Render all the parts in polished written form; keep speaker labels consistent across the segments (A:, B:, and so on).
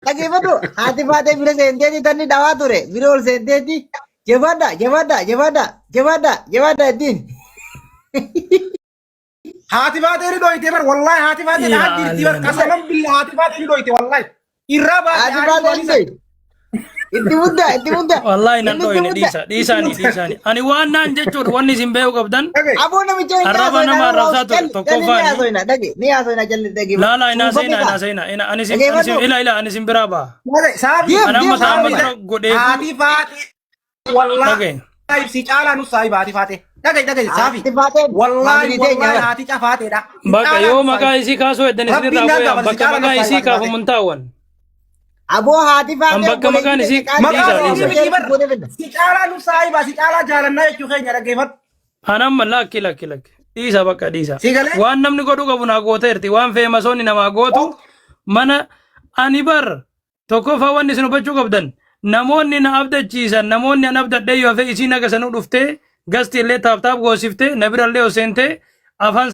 A: Dhageeffadhu haati faatee bira seenteeti tanni dhawaa ture bira ol seenteeti jabaadha jabaadha jabaadha jabaadha jabaadha ittiin.
B: Haati faatee ni dhoyite bar wallahi haati faatee
C: Yaa
B: dhahaa jirti bar
C: Allah.
B: qasaman billa haati faatee ni dhoyite wallahi. Irraa baate
A: Haati
B: haati
A: faatee
B: faatee
A: ni dhoyite. Itti muddaa itti muddaa.
C: Wallaahi nan
A: Inni itti
C: dhoyne
A: muddaa.
C: dhiisa dhiisaani dhiisaani. Ani waan naan jechuudha wanni isin beekuu qabdan
B: Dhagaye.
A: Aboo namicha hin
C: Arraba
A: haasoyna
C: nama
A: nama
C: arrabsaa ture,
A: calli calli ni
C: tokkoffaani.
A: haasoyna dhage ni haasoyna calli dhage.
C: Laala inaa
A: Suufame
C: seenaa
A: kaa.
C: inaa seenaa ina ani isin ani isin
A: Dhageeffadhu.
C: ila ila ani isin biraa ba'a.
B: Dhagaye saafi.
A: Deem
C: Ani amma
A: deem
C: ta'an
A: saafi.
C: dura godheefu
B: Haati faatee wallahi
C: dhagaye.
B: si caalaa nu saahiba haati faatee. Dhagaye dhagaye saafi.
A: Haati faatee
B: Wallahi
A: faamilii teenya
B: wallahi
A: bara.
B: haati cafaateedha. Si
C: Bakka
B: caalaa
C: yoo
B: nu
C: maqaa
B: saahiba.
C: isii kaasuu heddan
B: Rabbiin
C: isinirraa
B: naan
C: bu'ee
B: gaafata si
C: bakka
B: caalaa nu
C: maqaa
B: saahiba
C: isii
B: haati faatee.
C: kaafamu hin taawwan.
A: Aboo haati
C: An
A: faatee
C: bakka maqaan
A: obboleettii
C: isii
A: teenya
B: Maqaa
C: dhiisa
A: qaalii
C: dhiisa.
B: isii miti bar.
A: goone fidna.
B: Si caalaa nu saahiba si caalaa jaalannaa jechuu keenya dhaggeeffadhu.
C: An amma lakki lakki lakki dhiisa bakka dhiisa.
B: Si galee?
C: Waan namni godhuu qabu naa gooteerti waan feemasoonni namaa gootu mana ani bar tokkoffaa wanni isin hubachuu qabdan namoonni na abdachiisan namoonni an abdadhee yoo hafe isiin haga sanuu dhuftee gasti illee taap taap goosiftee na bira illee seentee afaan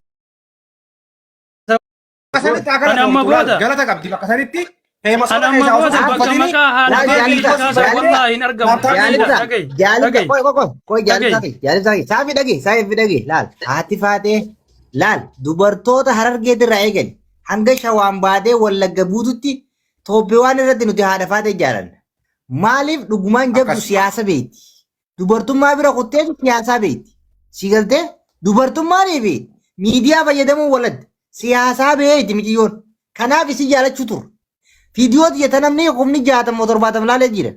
B: Bakka sanitti haa
C: Ani amma
B: galatoomtu laal
C: booda
B: galata qabdi bakka sanitti
C: ani
B: feemasoota
C: amma
B: keessaa osoo
C: booda
B: hin
C: bakka
B: tuffatini
C: maqaa haadha
A: Laal
C: baatii
A: jaalibsa
C: kaasan
A: jaalibsa
C: wallaahi hin argamu
B: taaptaapii
C: dhiisa
A: jaalibsa
C: dhagahi
A: jaalibsa
C: dhagahi
A: qoy qoy qoy qoy jaalibsa
C: dhagahi
A: fi jaalibsa fi saafi dhage saafi dhage laal haati faatee laal dubartoota harargeetirraa eegali hanga shawaan baatee wallagga buututti Tooppii irratti nuti haadha faatee jaalanna. Maaliif dhugumaan jabdu
B: akkas
A: siyaasa beekti. Dubartummaa bira kutteetu siyaasaa beekti. Si galtee dubartummaanii fi miidiyaa fayyadamuun waladda. Siyaasaa beekti miciyyoon. Kanaaf isi jaalachuu turre. Viidiyoo tiyya namni kumni 60 70 laalee jira.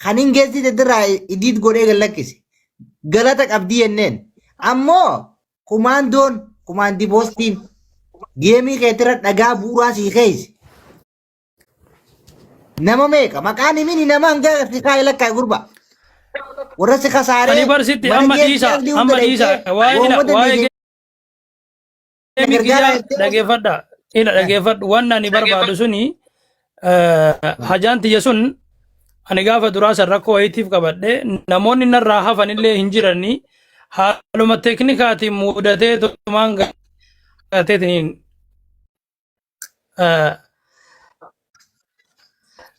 A: Kan hin geessite irraa idiit godhee gad lakkise. Galata qabdii jenneen. Ammoo kumaandoon kumaandi poostiin geemii keetira dhagaa bu'uuraa sii keessa. Nama meeqa maqaan himini nama hanga si kaa'e lakkaa'e gurba. Warra si
C: Ani
A: kasaaree
C: barsitti
A: mana
C: amma
A: geessi
C: dhiisa
A: asli hunda
C: amma dhiisa
A: dheessee
C: waa'ee ila
A: woomota
C: waa'ee
A: deesee
C: geemii
A: gargaara
C: kiyyaa
A: jettee
C: dhageeffadha ila dhageeffadhu waan ani barbaadu suni hajaan tiyya sun ani gaafa duraa san rakkoo wayiitiif qabadhe namoonni narraa hafan illee hin jirani haaluma teeknikaatiin muudatee tumaan gateetiin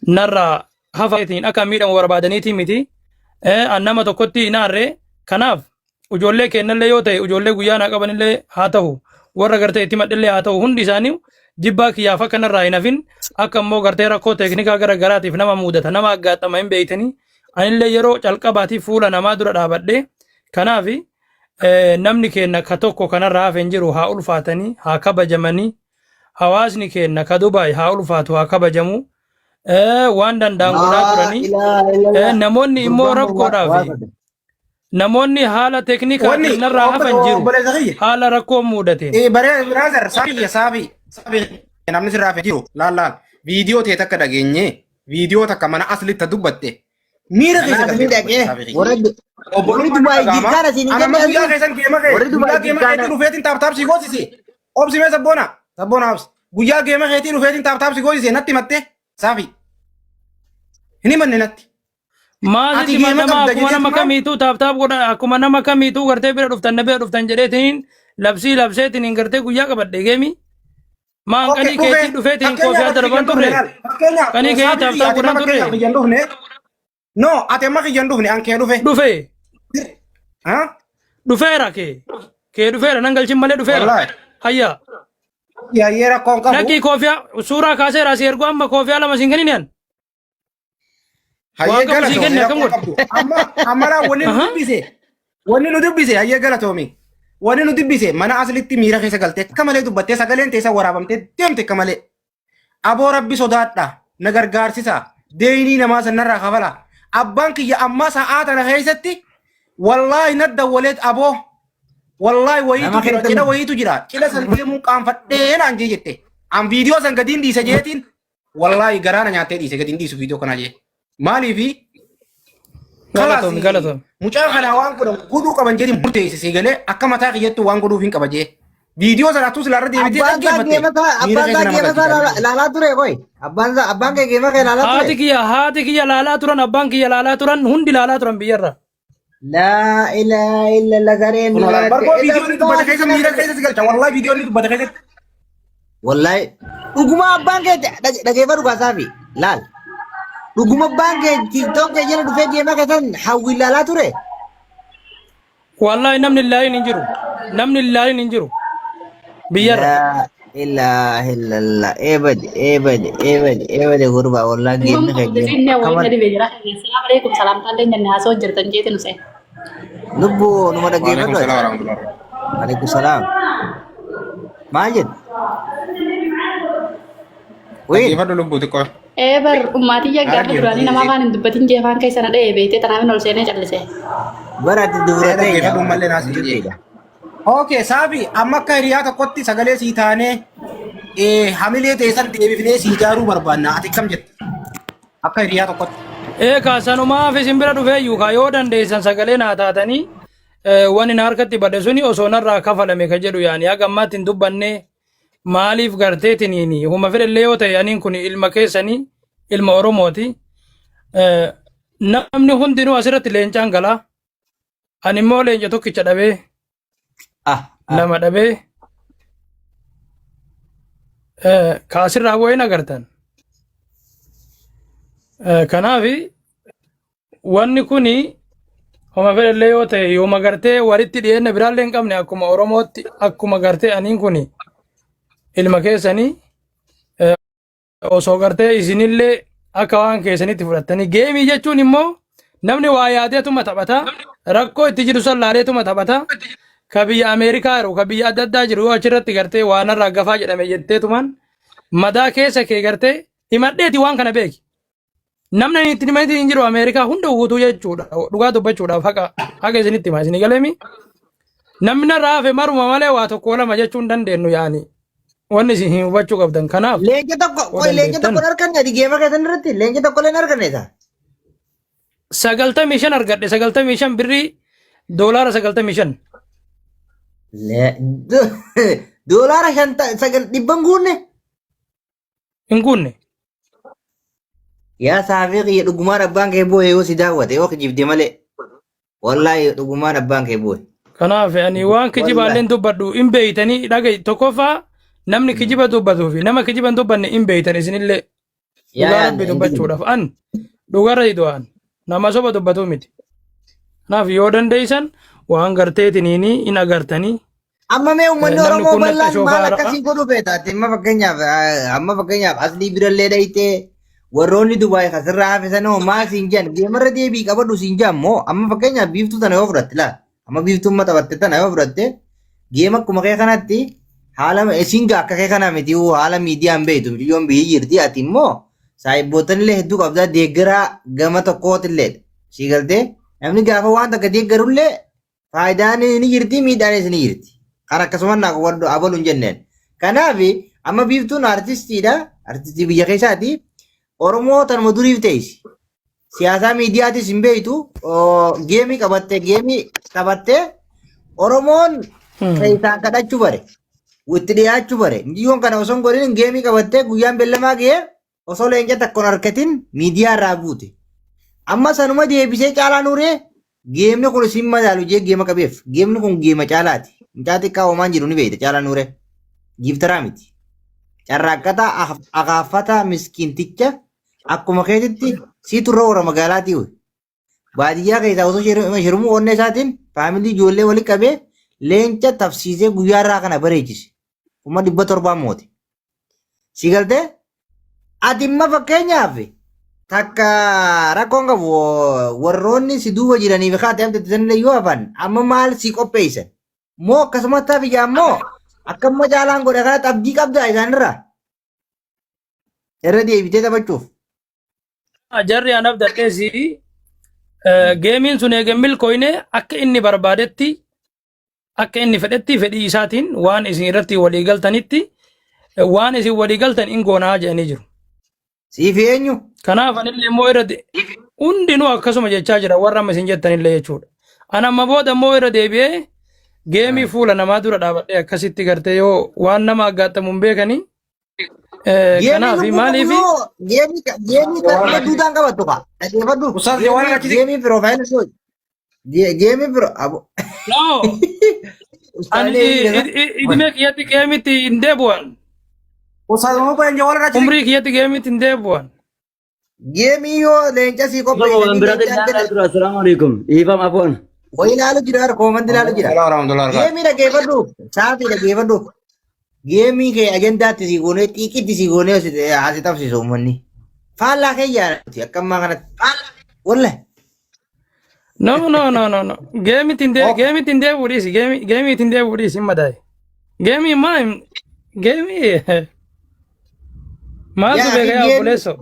C: narraa hafeetiin akka miidhamu barbaadaniitii miti. An nama tokkotti hin aarre. Kanaaf ijoollee kennallee yoo ta'e ijoollee guyyaa naa qabanillee haa ta'u warra gartee itti madhillee haa ta'u hundi isaanii jibbaa kiyyaaf akka narraa hin hafin akka immoo gartee rakkoo teeknikaa gara garaatiif nama mudata nama aggaaxama hin beektanii anillee yeroo calqabaatiif fuula namaa dura dhaabadhe kanaaf namni keenna ka tokko kanarraa hafe hin jiru haa ulfaatanii haa kabajamanii hawaasni keenna ka Dubaay haa ulfaatu haa kabajamu waan danda'an godhaa
A: Laa
C: turanii
A: ilaaha illallah.
C: namoonni immoo
A: Gurbaan kun waa
C: rakkoodhaaf
A: waa godhe.
C: namoonni haala
B: Wanni
C: teeknikaatiin narraa hafan jiru
B: obboleessa kiyya.
C: haala rakkoo muudateen.
B: Baree brother saafi saafi saafi namni sirraa hafe jiru laal laal viidiyoo ta'e takka dhageenye viidiyoo takka mana aslitti dubbatte miira keessa
A: Kanaaf ni
B: galtee
A: dhaqee
B: dubbatte saafi kiyya.
A: warra warri
B: Obbolummaan
A: Dubaay
B: dhaga'ama.
A: jikkaana siin hin
B: Ana amma
A: jenne
B: guyyaa
A: asli
B: keessan geema kee
A: warri Dubaay
B: guyyaa geema keetii
A: jikkaana
B: dhufeetiin taap taap si goosise. Obsi mee sabboona sabboona obsi. Guyyaa geema keetii dhufeetiin taap taap si goosise natti himatte saafi. Hin himanne natti.
C: Maal
B: Ati
C: sitti
B: geema
C: madamaa
B: qabda
C: akkuma nama
B: jetteetumaan
C: kamiituu taap taap godha akkuma nama kamiituu gartee bira dhuftan na bira dhuftan jedheetiin labsii labseetiin gartee guyyaa qabadhe geemi. Maan
B: Okay,
C: qanii
B: dhufee
C: keetii dhufeetiin
B: fakkeenyaaf
C: koofiyaa
B: ati
C: darban
B: kiyyan dhufne
C: turre.
B: laal. Fakkeenyaaf
C: Qanii keetii
B: saafi
C: taap
B: kiyya
C: taap
B: ati amma
C: godhan turre.
B: fakkeenyaaf kiyyan dhufne. No, ati amma kiyyan dhufne an kee dhufe.
C: Dhufe
B: Ha?
C: dhufeera kee kee dhufeera nan galchin malee dhufeera.
B: Wallahi.
C: Hayya
B: Yaayyee rakkoon qabu.
C: dhaqii koofiyaa suuraa kaaseera asii erguu amma koofiyaa lama siin kennin yan.
B: Hayyee
C: Waan qabu sii
B: galatoomi
C: kenne akkam
B: rakkoo
C: godhe?
B: qabdu. Amma amma laa wanni nu
C: Aha.
B: dubbise. Wanni nu dubbise hayyee galatoomi. Wanni nu dubbise mana aslitti miira keessa galtee akka malee dubbattee sagaleen teessa waraabamtee deemte akka malee. Aboo rabbi sodaadha na gargaarsisa deeynii namaa sanarraa kafala. Abbaan kiyya ammaa sa'aa tana keessatti wallaahi na dawwaleet aboo wallaahi wayiitu
A: nama
B: jira
A: keessa
B: cidha wayiitu jira cidha san deemuun qaanfadhee naan jee jette. An viidiyoo san gadiin dhiise jeetiin Wallaahi garaa na nyaattee dhiise gadi hin dhiisu viidiyoo kanaa jee. Maaliifi kalaas
C: Galatoomi galatoomi.
B: mucaa kanaa waan godhan godhuu qaban jedhin murteesse si galee akka mataa kiyyattu waan godhuuf hin qaba jee. Viidiyoo sana atuu silaa irra deebitee
A: Abbaan isaa
B: dhaggeeffatte
A: geema isaa
B: miira
A: abbaan
B: keessa
A: isaa
B: nama
A: geema isaa
B: galchita.
A: laalaa ture qoy. Abbaan isaa abbaan kee geema kee laalaa
C: Haati
A: ture.
C: kiyya haati kiyya laalaa turan abbaan kiyya laalaa turan hundi laalaa turan biyyarra.
A: Laa ilaaha illallah sareen
B: Kun olaanaa.
A: nyaatte.
B: Barkoo
A: Isa
B: viidiyoo inni dubbate
A: abbaa
B: keessa miira keessa si galcha. Wallaahi viidiyoo inni dubbate keessatti.
A: Wallahi dhuguma abbaan kee dhageeffadhu kaasaafi laal Dhuguma abbaan kee TikTok kee jala dhufee geema keessan hawwi ilaalaa ture.
C: Wallaahi namni hin laalin hin jiru. Namni hin laalin hin jiru. Biyyarra.
A: Laa ilaaha illallah. Eebade eebade eebade eebade gurbaa wallaahi geemni kee geema
D: Finfinnee
A: akka
D: wayii
A: malee.
D: gadi bee jira. Salaam alaikum salaamtaallee jenne haasoo jirtan jeeti nu seena.
A: Lubbuu numa
B: Waalaikum
A: dhaggeeffadhu ati.
B: salaam warahmatullahi wabarakatuh.
A: Alaikum salaam. Maal jettu? Wiin.
B: Dhaggeeffadhu lubbuu xiqqoo.
D: Ee bar ummaatiyya
B: Haara
D: gaafa duraanii nama
B: geemti.
D: afaan hin dubbatin jee afaan keessa na dha'ee beektee tanaaf hin ol seenee callise.
A: Bara ati
B: Ee
A: dubra teenya.
B: dhaggeeffadhu mallee naas hin jee.
A: Jechuudha.
B: Okay, Saafi, amma akka hiriyaa tokkotti sagalee sii taanee hamilee teessan deebifnee sii ijaaruu barbaanna. Ati kam jetta? Akka hiriyaa tokkotti.
C: Ee kaa sanumaaf isin bira dhufee iyyuu kaa yoo dandeessan sagalee naa taatanii wanni na harkatti bade suni osoo narraa kafalame ka jedhu yaani haga ammaatti hin dubbanne maaliif garteetiniini huma fedhellee yoo ta'e aniin kun ilma keessanii ilma Oromooti. Namni hundinuu asirratti leencaan galaa. Ani immoo leenca tokkicha dhabee
A: Ah, ah.
C: lama dhabee ka asirraa bu'een agartan. Kanaaf wanni kuni homa fedhellee yoo ta'e yooma gartee walitti dhiyeenya biraallee hin qabne akkuma Oromootti akkuma gartee aniin kuni ilma keessanii osoo gartee isinillee akka waan keessanitti fudhattanii geemii jechuun immoo namni waa yaadeetuma taphata rakkoo itti jiru san laaleetuma taphata ka biyya Ameerikaa jiru ka biyya adda addaa jiru yoo achirratti gartee waa narraa gafaa jedhame jetteetumaan madaa keessa kee gartee himadheeti waan kana beeki. Namni ani itti himatiin hin jiru Ameerikaa hunda guutuu jechuudha dhugaa dubbachuudhaaf haqa haqa isinitti hima isinii galeemi. Namni narraa hafe maruma malee waa tokko lama jechuu hin dandeenyu yaani. Wanni isin hin hubachuu qabdan kanaaf
A: Leenca tokko
C: yoo
A: qoy leenca
C: dandeettan
A: tokko hin arganne ati geema keessan irratti leenca tokko illee hin arganne isaa.
C: 95 argadhe 95 birrii doolaara 95
A: Doolaara shanta sagal dhibban guunne.
C: hin guunne.
A: Yaa saafii kiyya dhugumaan abbaan kee boo'e yoo si daawwate yoo kijibde malee. Wallaahi dhugumaan abbaan kee boo'e.
C: Kanaaf ani waan kijibaallee
A: Wallaahi.
C: dubbadhu hin beeytanii dhaga'i tokkoffaa namni kijiba dubbatuu fi nama kijiba hin dubbanne hin beeytan isinillee
A: Yaa
C: dhugaa
A: yaa
C: rabbi
A: hin kijibne.
C: dubbachuudhaaf an dhugarra du'an nama soba dubbatuu miti. Kanaaf yoo dandeessan waan garteetiniini hin agartanii
A: Amma mee uummanni
C: namni
A: Oromoo
C: kun natti
A: bal'aan maal
C: shoofaara.
A: akkasii godhu feeta? Ati amma fakkeenyaaf amma fakkeenyaaf aslii birallee dhayitee warroonni Dubaay kasirraa hafe sana hoo maal siin jedhan geemarra deebii qabadhu siin jedhan moo amma fakkeenyaaf biiftuu tana yoo fudhatte laal amma biiftuu amma taphatte tana yoo fudhatte geema akkuma kee kanatti haala isiin gaa akka kee kana miti haala miidiyaan beektu biyyoon biyyi jirti ati immoo saahibbootanillee hedduu qabdaa deeggaraa gama tokkootillee sii galtee namni gaafa waan takka deeggarullee Faayidaan ni jirti miidhaanis ni jirti. Kan akkasuma naa qowwadhu abalu hin jenneen. Kanaaf amma biiftuun artistiidha. Artistii biyya keessaati. Oromoo tanuma duriif teessi. Siyaasaa miidiyaatis hin beektu. Geemii qabatte geemii taphattee Oromoon keessaan kadhachuu bare. Itti dhiyaachuu bare. Biyyoon kana osoo hin godhin geemii qabattee guyyaan beellamaa ga'ee osoo leenca tokko hin argatin miidiyaa irraa buute. Amma sanuma deebisee caalaa nuuree geemni kun isin madaalu jee geema qabeef. Geemni kun geema caalaati. Mucaa xiqqaa homaan jiru ni beekta caalaa nuuree. Giiftaraa miti. Carraaqqataa akaaffataa miskiinticha akkuma keetitti siitu irra warra magaalaatii ho'i. Baadiyyaa keessaa osoo shirmuu onnee isaatiin faamilii ijoollee wali qabee leenca tafsiisee guyyaa irraa kana bareechise. 700,000 moote. Si galtee? Ati imma fakkeenyaaf takka rakkoon qabu warroonni si duuba jiranii fi kaatee amte sanillee yoo hafan amma maal si qopheessan? Moo akkasumatti hafi moo akka amma caalaan godhe kanatti abdii qabdaa isaanirraa? Irra deebitee taphachuuf.
C: Jarri an abdadheesi geemiin sun eega milkooyne akka inni barbaadetti akka inni fedhetti fedhii isaatiin waan isin irratti walii galtanitti waan isin walii galtan in goonaa jedhanii jiru.
A: Siif eenyu?
C: Kanaaf anillee immoo irra hundinuu akkasuma jechaa jira warra amma isin jettanillee jechuudha. An amma booda immoo irra deebi'ee geemii fuula namaa dura dhaabadhee akkasitti gartee yoo waan nama aggaattamu hin beekanii
A: Geemii
C: Kanaaf
A: lubbuu
C: maaliif
A: qabu yoo geemii geemii kan duudaan qabattu kaa. Dhaggeeffadhu.
B: Ustaaz Jawaar
A: Geemii
B: achi
A: geemii piroofaayilii sun. Geemii piroo abo.
C: No, ani
A: Ustaalee jedhama.
C: idimee kiyyatti geemitti hin deebi'an.
B: Ustaaz Muhammad Jawaar achi
C: Umrii kiyyatti geemitti hin deebi'an.
A: Geemii yoo leenca sii
E: Dhiifama waan
A: qopheessanii
E: biraatti
A: leencaan
E: ilaalaa
A: gada
E: tura. Assalaamu alaikum. Dhiifama afoon.
A: wayi ilaalu jira harka koomandi ilaalu jira.
B: Salaam warahmatullahi wabarakatuh.
A: Geemii dhaggeeffadhu saafii dhaggeeffadhu. Geemii kee ajandaatti sii goonee xiiqitti sii goonee asi tapsiisu uummanni. Faallaa kee yaadatti akka ammaa kanatti. Wallahi.
C: No, no, no, no, no. Geemi ittiin dee geemi ittiin deebi'uu dhiisi. Geemi geemi ittiin deebi'uu dhiisi hin madaa'e. Geemi maa geemi maaltu
A: Yaa
C: beeka yaa
A: geemi
C: obboleessoo.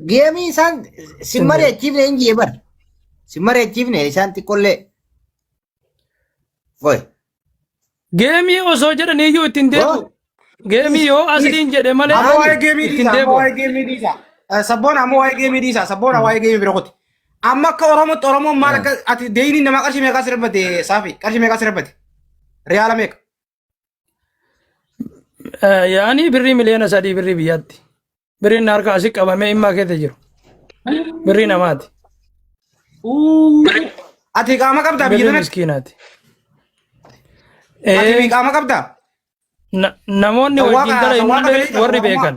A: geemii isaan si mari'achiifne hin jee bar. Si mari'achiifne isaan xiqqollee. Qoy.
C: Geemii osoo jedhaniiyyuu ittiin deebi'u.
A: Oh.
C: Geemii yoo asliin jedhe malee
B: Amma waa'ee geemii
C: ittiin
B: dhiisa, amma
C: deebi'u.
B: waa'ee geemii dhiisa. Sabboona amma waa'ee geemii dhiisa, sabboona waa'ee geemii bira kuti. Amma akka Oromootti Oromoon maal akka ati deeyiniin namaa qarshii meeqaa sirbate saafi qarshii meeqaa sirbate riyaala meeqa?
C: Yaani birrii 3 miliyoona birrii biyyaatti. Birriin harka asii qabamee immaa keessa jiru. Birrii namaati.
B: Ati qaama qabdaa biyya
C: Birrii
B: tanatti?
C: miskiinaati.
B: Ati
C: Ee,
B: qaama qabdaa?
C: Namoonni wajjin
B: Sawwaaqa
C: dalagan
B: sawwaaqa
C: illee
B: beektaa
C: warri
B: Oromoo?
C: beekan.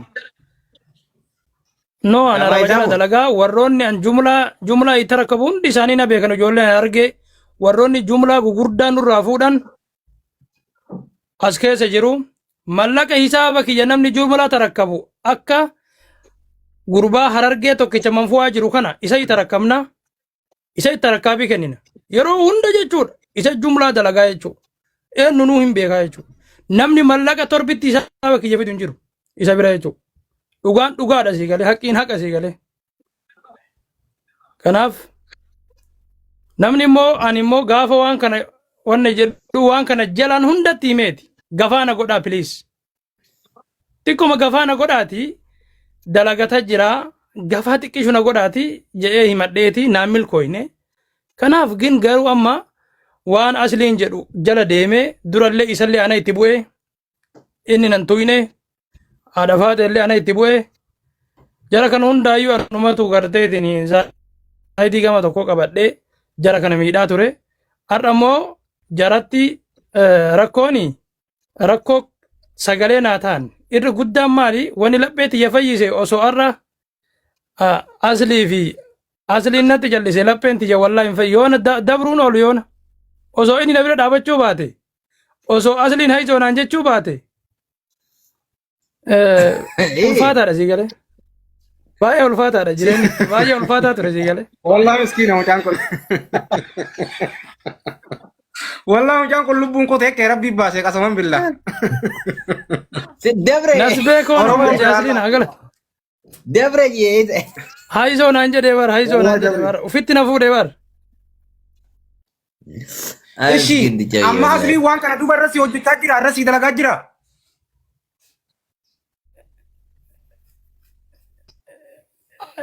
C: No, an
A: Gabaa
C: araba
A: isaa
C: jala
A: moo?
C: dalagaa warroonni an jumlaa jumlaa itti rakkabu hundi isaanii na beekan ijoolleen an arge warroonni jumlaa gugurdaan nurraa fuudhan as keessa jiru mallaqa hisaaba kiyya namni jumlaa tarakkabu akka gurbaa harargee tokkicha manfu'aa jiru kana isa itti rakkabna isa itti rakkaabii kennina yeroo hunda jechuudha isa jumlaa dalagaa jechuudha eenyu nuu hin beekaa jechuudha namni mallaqa torbitti hisaaba kiyya fidu hin jiru isa bira jechuudha dhugaan dhugaadha sii galee haqqiin haqa sii galee kanaaf namni immoo ani immoo gaafa waan kana wanna jedhu waan kana jalaan hundatti himeeti gafaana godhaa please xiqquma gafaana godhaati dalagata jira gafaa xiqqishu na godhaati jedhee himadheeti naan milkooyne kanaaf gin garuu amma waan asliin jedhu jala deemee durallee isallee ana itti bu'ee inni nan tuyne haadha faate illee ana itti bu'ee jara kana hundaayyuu anumatu garteetiin saayitii gama tokko qabadhee jara kana miidhaa ture har'a immoo jaratti rakkooni rakkoo sagalee naa ta'an irra guddaan maali wani laphee tiyya fayyise osoo har'a aslii fi asliin natti jallise lapheen tiyya wallaahi hin fayyu yoona dabruun oolu yoona osoo inni na bira dhaabachuu baate osoo asliin hayizoo naan jechuu baate ulfaataadha sii galee baay'ee ulfaataadha jireenyi baay'ee ulfaataa ture sii galee.
B: Wallahi miskiina mucaan kun. Wallahi mucaan kun lubbuun koo ta'e rabbii baasee qasaman billaa.
A: Dabre
C: Nas beekoo nama
B: Oromoo
C: bulche asliin haa galatu.
A: dabre jee
C: Hayizoo naan jedhee bara hayizoo naan jedhee bara ufitti na fuudhee bara.
B: Ishi amma asliin waan kana duuba irra si hojjechaa jira irra si dalagaa jira.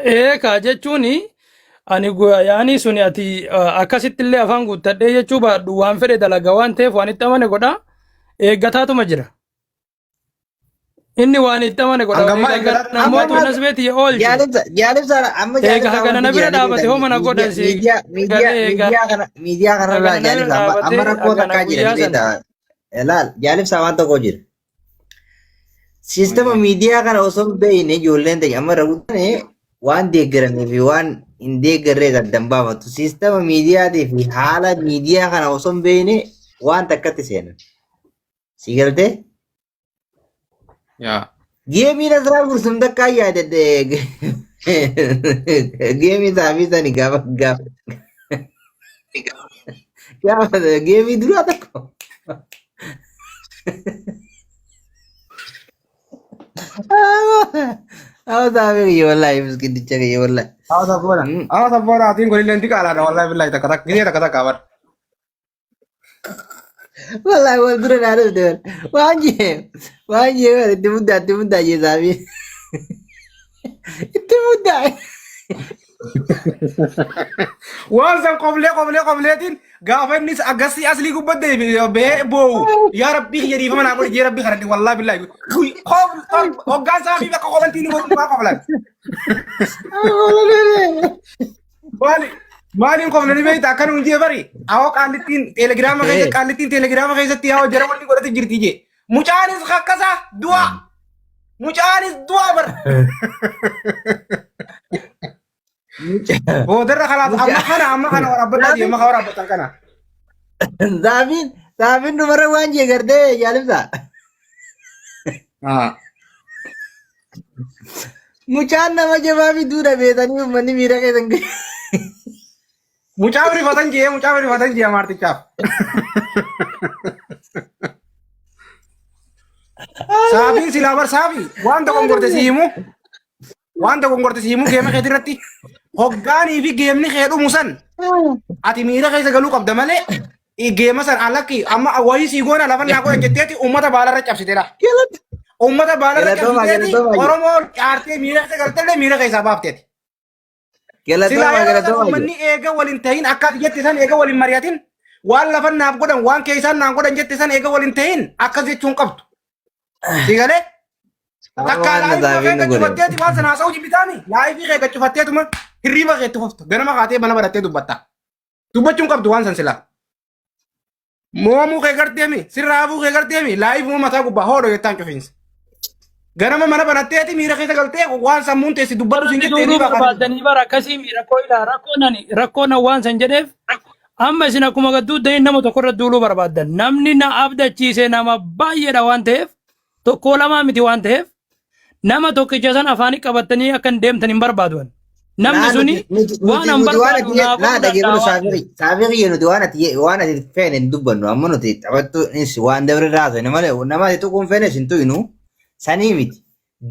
C: Eekaa jechuun ani yaani suni ati akkasitti illee afaan guuttadhee jechuu baadhu waan fedhe dalaga waan ta'eef waan itti amane godha eeggataatuma jira. Inni waan itti amane godha.
B: Hangammaa
C: Egaa
B: eeggataa
C: namoota
A: Amma
C: nas beeti oolche.
A: jaalibsa jaalibsa amma
C: Eega
A: jaalibsa
C: hagana na bira dhaabate hoo mana godhan si
A: miidiyaa miidiyaa
C: galee eega
A: miidiyaa kana miidiyaa kanarraa
C: hagana na bira
A: jaalibsa amma amma
C: dhaabatee
A: rakkoo
C: hagana
A: takkaa jira
C: guyyaa
A: ni
C: sana.
A: beektaa laal jaalibsa waan tokko jira. Siistama miidiyaa kana osoo hin beekne ijoolleen ta'e amma irra guddane waan deeggaranii fi waan hin deeggarree addan baafatu. Siistama miidiyaatii fi haala miidiyaa kana osoo hin beekne waan takkatti seenan. Si galtee?
B: Yaa.
A: Geemii Nasraa Gursum takkaa yaadadhe. Geemii saafii sani gaafa gaafa gaafa geemii duraa tokko. Awa saafii kiyya wallaahi miskiinicha kiyya wallaahi.
B: Hawa sabboona. Hawa sabboona atiin kun illee xiqqaadha wallahi billahi takka takka gisee takka takka bar.
A: Wallahi wal dura naa dhufte bar. Waan jee waan jee bar itti muddaa itti muddaa jee saafii. Itti muddaa.
B: Waan san qoblee qoblee qobleetiin gaafa innis agasii aslii gubbatti bee boo'u yaa rabbii kiyya dhiifama naa godhi jee rabbii kadhadhe wallahi billahi hoggaan isaa fi bakka qobantii ni godhu waa qoblan. Maali maaliin qoblan ni beekta akka nuun jee bari awoo qaallittiin teelegiraama keessa qaallittiin teelegiraama keessatti yaa'oo jara wanni godhate jirti jee mucaanis akkasaa du'a mucaanis du'a bara. Boodarra kalaas amma kana amma kana waraabbadhaa deema ka waraabbatan kana.
A: Saafiin saafiin dubara waan jee gartee jaalimsa. Mucaan nama jabaa fiduu dhabeetanii uummanni miira keessan gahe.
B: Mucaa rifatan jee mucaa rifatan jee amaartichaaf. Saafiin silaa bar saafi waan tokko gorte si himu waan tokko gorte si himu geema keetii irratti hoggaanii fi geemni kee dhumu san ati miira keessa galuu qabda malee geema san alakki amma wayii sii goona lafa naa godhan jetteeti uummata baalarra cabsitedha. Uummata baalarra
A: Galatooma,
B: cabsiteeti
A: galatooma.
B: Oromoo caartee miira keessa galtellee miira keessaa baafteeti. Silaa
A: Galatooma
B: yeroo san
A: galatooma.
B: uummanni eega waliin tahin akka ati jette san eega waliin mari'atin waan lafan naaf godhan waan keessaan naan godhan jette san eega waliin tahin akkas jechuun qabdu. Si galee? Takka
A: Waan
B: laayifii kee
A: saafiin nu godhe.
B: gachufatteeti waan sana haasa'uu jibbitaani laayifii kee gachufatteetuma hirriiba kee itti fufta ganama kaatee mana barattee dubbatta. Dubbachuun qabdu waan san silaa. Moomuu kee garteemi sirraa hafuu kee garteemi laayifuma mataa gubbaa hoodho jettaan cufiinsa. Ganama mana banatteeti miira keessa galtee waan sammuun teessi dubbadhu siin jette
C: Duuduu
B: hirriiba kaatee.
C: barbaadanii bara akkasii mi rakkoo ilaa rakkoon ani rakkoon an waan san jedheef amma isin akkuma gadduuddanii nama tokko irra duuluu barbaaddan namni na abdachiise nama baay'eedha waan ta'eef tokkoo lamaa miti waan ta'eef nama tokkicha san afaanii qabattanii akka hin deemtan hin barbaadu ani. Namni
A: Naa
C: suni
A: nuti nuti
C: waan
A: nuti
C: an
A: nuti waan
C: barbaadu
A: ati
C: naa
A: naa
C: godhuu
A: dhageeffadhu
C: danda'a waan
A: saafiri
C: ta'eef.
A: saafiri nuti waan ati waan ati feene hin dubbannu amma nuti taphattu nis waan dabre raasne malee nama ati tuquun feene sin tuynu sanii miti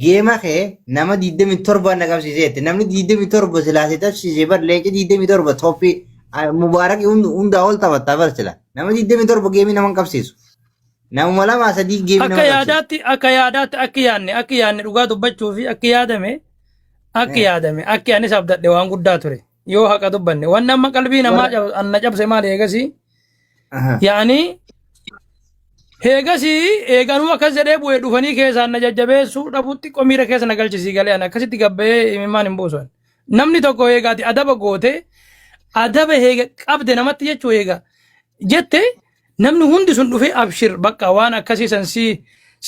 A: geema kee nama 27 na qabsiiseetti namni 27 silaa si tapsiise bar leenca 27 toppii mubaarak hundaa ol taphatta bar sila nama 27 geemii nama hin qabsiisu namuma lama sadii geemii
C: Akka
A: nama qabsiisu.
C: yaadaatti akka yaadaatti akki yaadne akki yaadne dhugaa dubbachuu fi akki yaadame akki yaadame akki anis abdadhe waan guddaa ture yoo haqa dubbanne wanni amma qalbii namaa na cabse maali eegasii yaani eegasii eeganuu akkas jedhee bu'ee dhufanii keessaan na jajjabeessuu dhabuu xiqqoo miira keessa na galchisii galee ani akkasitti gabba'ee imimmaan hin buusu ani. Namni tokko eegaati adaba goote adaba eega qabde namatti jechuu eega jette namni hundi sun dhufee abshir bakka waan akkasii san si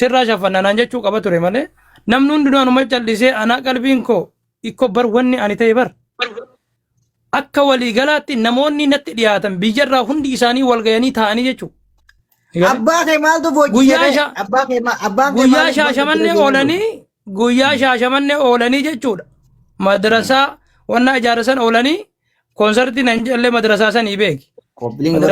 C: sirraa shaffanna naan jechuu qaba ture malee namni hundinuu anuma callisee anaa qalbiin koo ikko bar wanni ani ta'e bar akka waliigalaatti namoonni natti dhiyaatan biyyarraa hundi isaanii wal gayanii taa'anii jechuudha.
A: Abbaa kee maaltu boojjisee
C: Guyyaa
A: ree?
C: sha-
A: Abbaa kee abbaan kee
C: guyyaa
A: maaliif bakka
C: shaashamanne
A: bira deemu?
C: oolanii guyyaa shaashamanne oolanii jechuudha. Madrasaa wanna ijaarsan oolanii koonsartii nan jedhallee madrasaa sanii beeki.
A: Koppiliin godha.